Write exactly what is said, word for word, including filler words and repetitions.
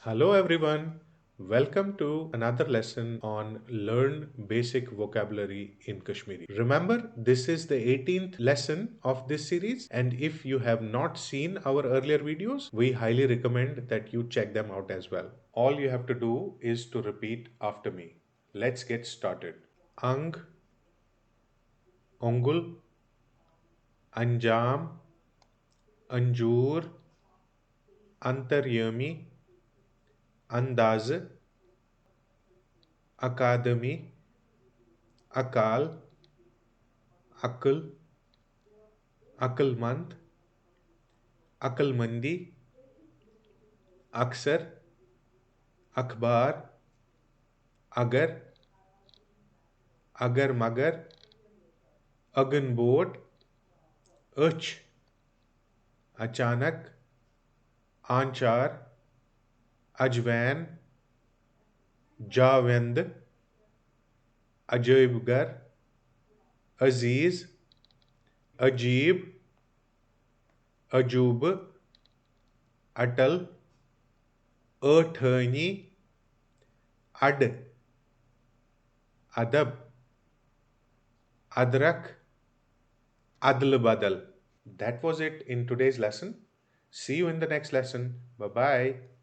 Hello everyone, welcome to another lesson on Learn Basic Vocabulary in Kashmiri. Remember, this is the eighteenth lesson of this series, and if you have not seen our earlier videos, we highly recommend that you check them out as well. All you have to do is to repeat after me. Let's get started. Ang, اۄنٛگُل, انجام, انجور, انتریٲمی, اندازٕ, اکادمی, اکال, عقل, عقل مند, عقل مندی, اکثر, اخبار, اگر, اگر مگر, اگن بوٹ, أچھ, اچانک, آنچار, اجوین, جاویند, عجٲیب گھر, عزیز, عجیب, عجوبہٕ, اٹل, ٲٹھٲنی, اڈٕ, ادب, ادرکھ, ادلہٕ بدل. That was it in today's lesson. See you in the next lesson. Bye bye.